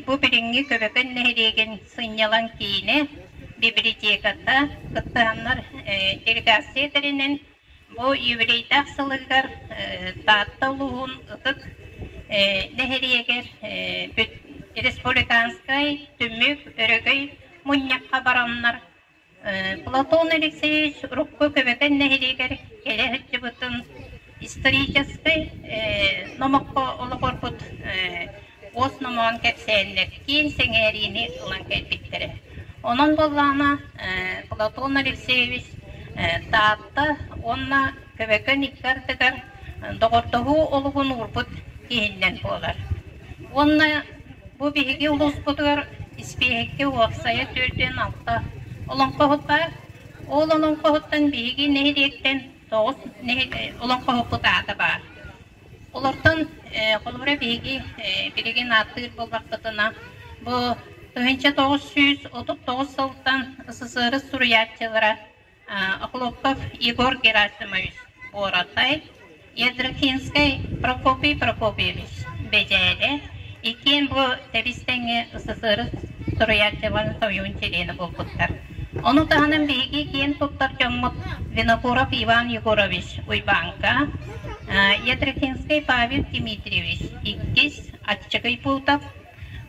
бу билиҥҥи Көбөкөн нэһилиэгин сынньалаҥ киинэ библиотеката кыттыһаннар делегация тэринэн бу юбилейдаах сылыгар Таатта улууһун ытык нэһилиэгэр республиканскай түмүк өрөгөй мунньахха бараннар Платон Алексеевич урукку Көбөкөн нэһилиэгэр кэлэ сылдьыбытын историческай номоххо олоҕурбут уос номоҕун кэпсээннэр киэҥ сэҥээриини ылан кэлбиттэрэ. Онон буоллаҕына Платон Алексеевич Таатта уонна Көбөкөн икки ардыгар доҕордоһуу олугун уурбут киһиннэн буолар. Уонна бу биһиги улууспутугар испииһэккэ уопсайа 46 олоҥхоһут баар. Ол олоҥхоһуттан биһиги нэһилиэктэн тоҕус олоҥхоһуппут аата баар. Олортон холобура биһиги билигин ааттыыр буоллахпытына, бу 1939 сылтан СССР суруйааччылара Охлопков Егор Герасимович Буоратай, Ядрихинскай Прокопий Прокопьевич Бэдьээлэ иккиэн бу тэбис-тэҥҥэ СССР суруйааччыларын сойуун чилиэнэ буолбуттар. Ону таһынан биһиги киэн туттар дьоммут Винокуров Иван Егорович Уйбааҥка, Ядрихинскай Павел Дмитриевич иккис Аччыгый Путов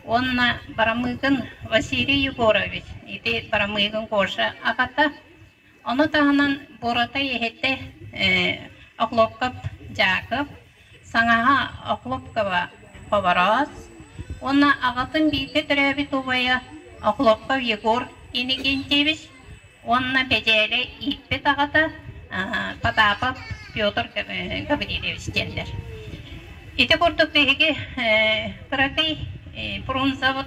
уонна Барамыгин Василий Егорович ити Барамыгин Гоша аҕата. Ону таһынан Буоратай эһэтэ Охлопков Дьаакып, саҥаһа Охлопкова Хобороос уонна аҕатын бииргэ төрөөбүт убайа Охлопков Егор Иннокентьевич уонна Бэдьээлэ ииппит аҕата Потапов Петр Гаврильевич диэннэр. Ити курдук биһиги кыракый Фрунзебыт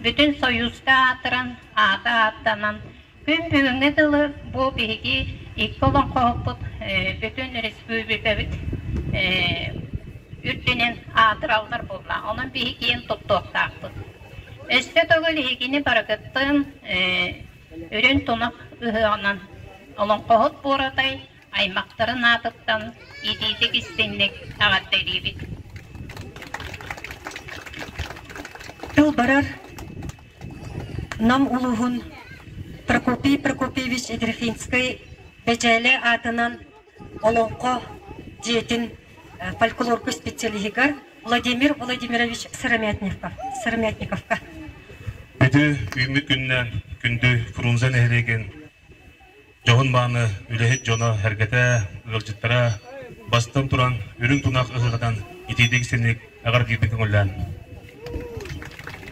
бүтүн Союзка аатыран, аата ааттанан, күн бүгүҥҥэ дылы бу биһиги икки олоҥхоһуппут бүтүн республикабыт үрдүнэн аатыраллар буолла. Онон биһиги киэн туттуохтаахпыт. Өссө төгүл эһигини барыгыттан Үрүҥ тунах ыһыаҕынан олоҥхоһут Буоратай аймахтарын аатыттан итиитик истиҥник эҕэрдэлиибит. Тыл барар Нам улууһун Прокопий Прокопьевич Ядрихинскай Бэдьээлэ аатынан Олоҥхо дьиэтин фольклорга специалиһыгар Владимир Владимирович Сыромятниковка. Бүтү үүммүт күннэн күндү Фрунзе нэһилиэгин дьоһун мааны үлэһит дьоно эргэтэ, ыалдьыттара бастан туран үрүҥ тунах ыһыаҕынан итиитик синик эҕэрдиирбин көҥүллээн.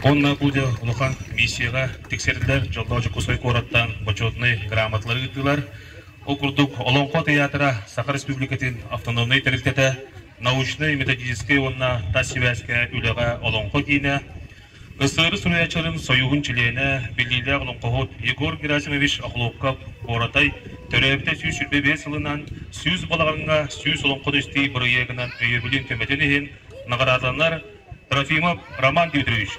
Уонна бу дьэ улахан миссияҕа тиксэрдилэр дьоллоох Дьокуускай куораттан бочуотунай грамоталары ыыттылар. Ол курдук Олоҥхо театра Саха Республикатын автономнай тэрилтэтэ научнай-методическай уонна тас сибээскэ үлэҕэ Олоҥхо киинэ, СССР суруйааччыларын Союһун чилиэнэ, биллиилээх олоҥхоһут Егор Герасимович Охлопков Буоратай төрөөбүтэ 125 сылынан 100 балаҕаҥҥа 100 олоҥхону истии бырайыагынан өйөбүлүн көмөтүн иһин наҕараадаланар Трофимов Роман Дмитриевич.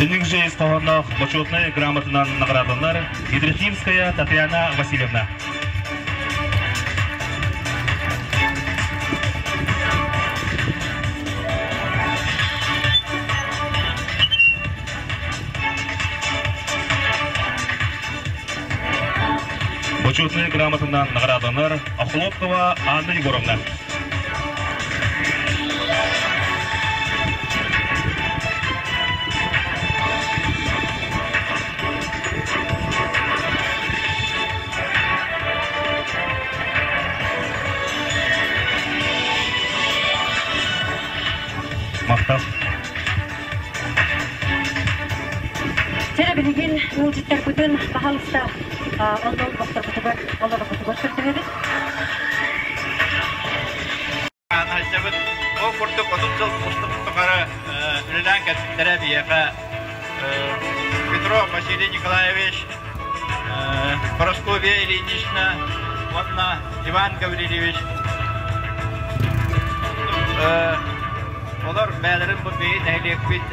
Дневник жизнь хоһоонноох бочуотунай грамотанан наградаланар Ядрихинская Татьяна Васильевна. Бочуотунай грамотанан наградаланар Охлопкова Анна Егоровна. Махтал. Чэ, билигин ыалдьыттарбытын баһалыста оннол бохторбутугар олорбутугар көрдөһөбүт. Сылдьабыт. Ол курдук 30 сыл устубут тухары үлэлээн кэлбиттэрэ биһиэхэ Петров Василий Николаевич, Прасковья Ильинична уонна Иван Гаврильевич. Олор бэйэлэрин бу биһи нэһилиэкпит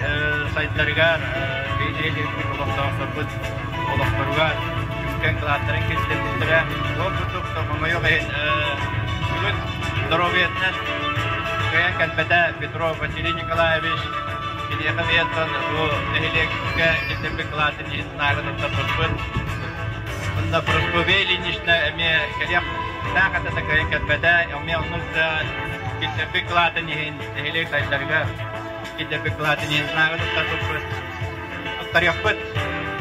сайдарыгар, биһи нэһилиэкпит олохтоохторбут олохторугар сүҥкэн кылааттарын киллэрбиттэрэ. Ол курдук хомойуох иһин бүгүн доруобуйатынан кыайан кэлбэтэ Петров Василий Николаевич. Киниэхэ бэйэттэн бу нэһилиэккэ киллэрбит кылаатын иһин нааҕы туттарбыппыт. Онно Прасковья Ильинична эмиэ кэлиэх таах этэ да кыайан кэлбэтэ. Эмиэ оннук да киллэрбит кылаатын иһин нэһилиэк сайдарыгар киллэрбит кылаатын иһин нааҕы туттарбыппыт. Туттарыахпыт.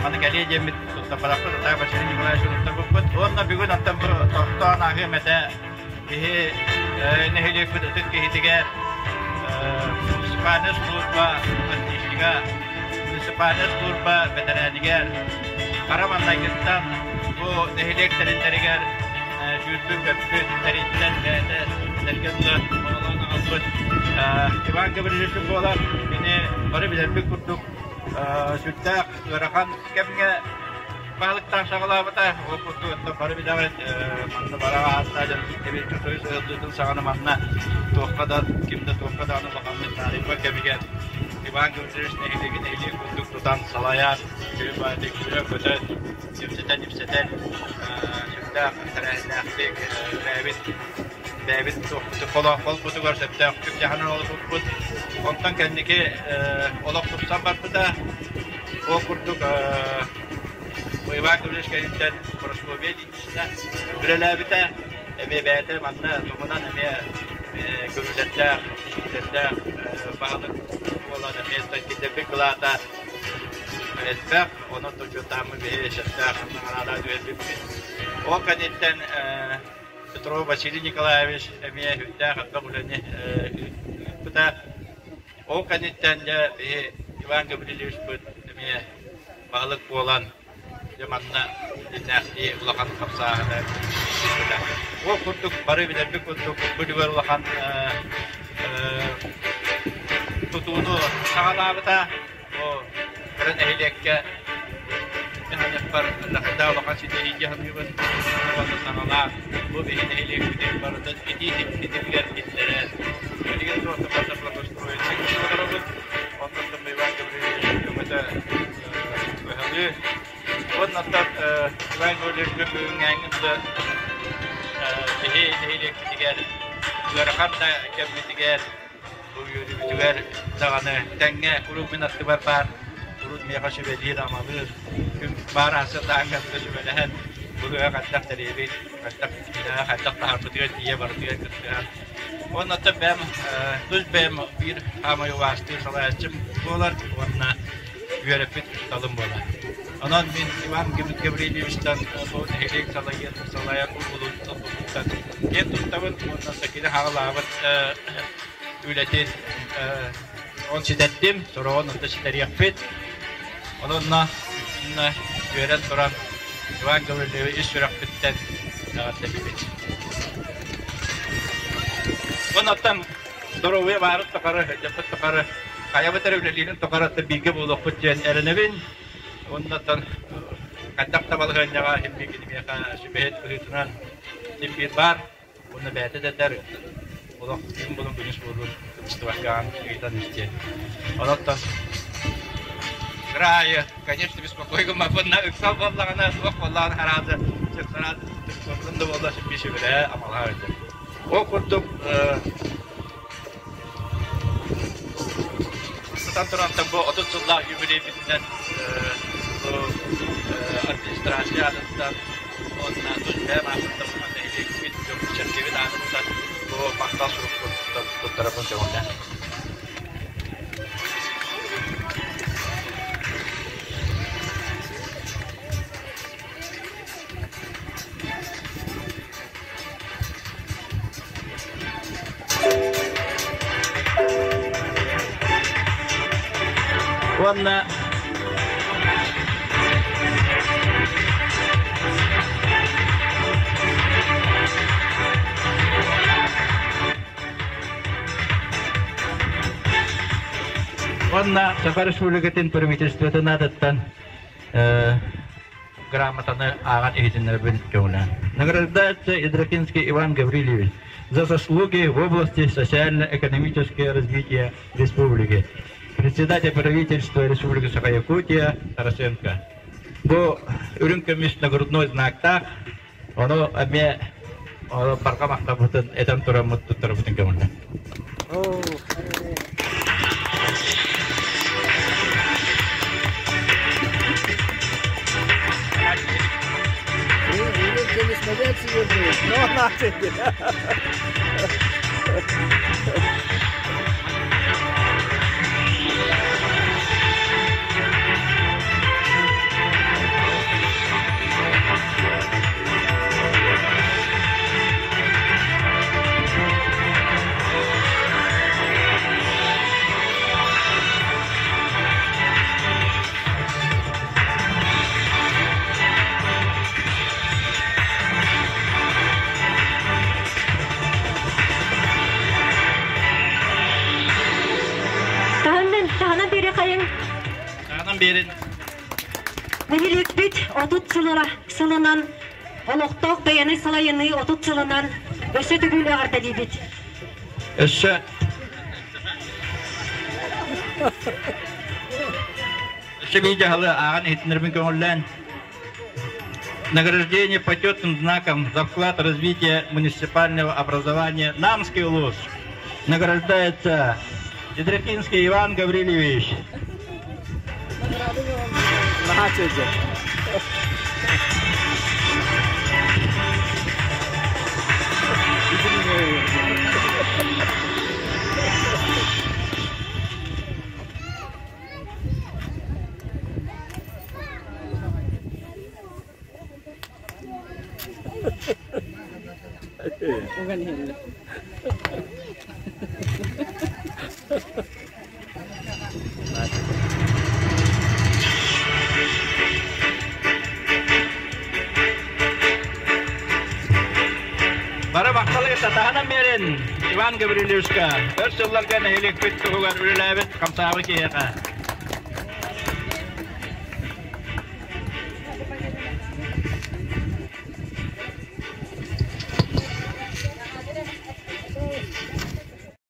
Аны кэлиэ диэммит туттарбатахпыт. Атаа Василий Николаевич туттарбыппыт. Уонна бүгүн оттон бу тохтоон ааһыам этэ. Киһи нэһилиэкпит ытык киһитигэр муниципальнай служба отличнига, муниципальнай служба бэтэрээнигэр хара маҥнайгыттан бу нэһилиэк тэрилтэригэр сүүрбүт-көппүт тэрилтэн бэйэтэ сэргэ дылы оҕолоон аҕалбыт Иван Гаврильевич буолар. Кини бары билэрбит курдук сүрдээх ыарахан кэмҥэ баһылыктаах саҕалаабыта. Ол курдук оттон бары билэҕит, манна бара ааттаа дьон Сэбиэскэй Союз ыһыллыытын саҕана манна туохха да, ким да туохха даҕаны улаханнык таарыйбат кэмигэр Иван Гаврильевич нэһилиэгин нэһилиэк курдук тутан салайан, күн баайдык сүүрэн-көтөн, кэпсэтэн-ипсэтэн, сүрдээх тэрээһиннээхтик бэйэбит бэйэбит холбутугар сөптөөхтүк дьаһанан олорбуппут. Онтон кэнники олох тупсан барбыта. Ол курдук Иван Гаврильевич кэнниттэн Прасковья Ильинична үлэлээбитэ. Эмиэ бэйэтэ манна туһунан эмиэ көрүүлэрдээх, истиилэрдээх баһылык буолан эмиэ киллэрбит кылаата элбэх. Онон учуоттааммыт биһи сөптөөх наҕараада түһэрбиппит. Ол кэнниттэн Петров Василий Николаевич эмиэ сүрдээх элбэх үлэни ыыппыта. Ол кэнниттэн дьэ биһи Иван Гаврильевичпыт эмиэ баһылык буолан дьэ манна дьиннээхтии улахан хамсааһыны ыыппыта. Ол курдук бары билэрбит курдук бу үлүгэр улахан тутууну саҕалаабыта. Бу кыра нэһилиэккэ мин саныахпар Лахайдаа улахан ситиһии дии саныыбын. Уонна саҥалаах бу биһи нэһилиэкпитин барытын итии ситимигэр киллэрэн, билигин туох да благоустроиться олоробут. Онтон Иван Гаврильевич көмөтө быһалыы. Уонна Иван Гаврильевич бүгүҥҥээҥҥин да биһи нэһилиэкпитигэр ыарахан да кэммитигэр Бу үөрүүбүтүгэр даҕаны тэҥҥэ куруук мин аттыбар баар, урут миэхэ сүбэлиир-амалыыр, күн баар аһсытааҥҥа сүбэлэһэн, быһыа хайдах тэрийэбит, хайдах хайдах таһарбытыгар тиийэ барытыгар кыттыһан. Уонна бэйэм тус бэйэм биир хаамай убаастыыр салайааччым буолар уонна үөрэппит учууталым буолар. Онон мин Иван Гаврильевичтан бу нэһилиэк салайар салайар улуустан киэн туттабын уонна Сакири хаалаабыт үлэтин ол ситэрдим, сороҕун онто ситэриэхпит. Ононно үөрэн туран Иван Гаврильевич ис сүрэхпиттэн эҕэрдэлиибит. Оннуттан доруобуйа баарын тухары, дьаппыт тухары, хайабыт эрэ үлэлиирин тухары бииргэ буолуохпут диэн эрэнэбин. Оннуттан хайдах да балаһыанньаҕа иһин миэхэ сүбэһит быһыытынан син биир баар. Уонна бэйэтэ да этэр, олох күн булун күнүс буолур, кыбыстыбаккаҕын ыйытан истиэ. Онон кыра аайы, конечно, беспокой гыммаппын, ыксал буоллаҕына, суох буоллаҕына арааза, сараат да буолла сиппи сүбэлээ, амалаһа өтөр. Ол курдук сытан турантан бу 30 сыллаах юбилейбитинэн бу администрация аатыттан уонна тус бэйэм аатыттан нэһилиэкпит, дьоммут-сэргэбит аатыттан бу махтал сурукпун туттарабын көҥүллээн. Уонна Уонна Саха Республикатын правительствотын аатыттан грамотаны ааҕан иһитиннэрбин көҥүлээн. Награждается Идракинский Иван Гаврильевич за заслуги в области социально-экономического развития республики. Председатель правительства Республики Саха-Якутия Тарасенко. Бу үрүҥ көмүс нагрудной знактаах, ону эмиэ барҕа махтаммытын этэн тураммыт туттарбытын көҥүллээн. Ну, нахуй. Таһынан таһынан бери хайын. Таһынан берин. Нэһилиэкпит 30 сылына сылынан олохтоох бэйэни салайыныы 30 сылынан өссө төгүл эҕэрдэлиибит. Өссө Өссө биир дьаһалы ааҕан иһитиннэрбин көҥүллээн. Награждение почетным знаком за вклад в развитие муниципального образования Намский улус награждается Дедракинский Иван Гаврильевич. Бары махталы татаһынан биэрин Иван Гаврильевичка өр сылларга нэһилиэкпит туһугар үлэлээбит хамсаабы киһиэхэ.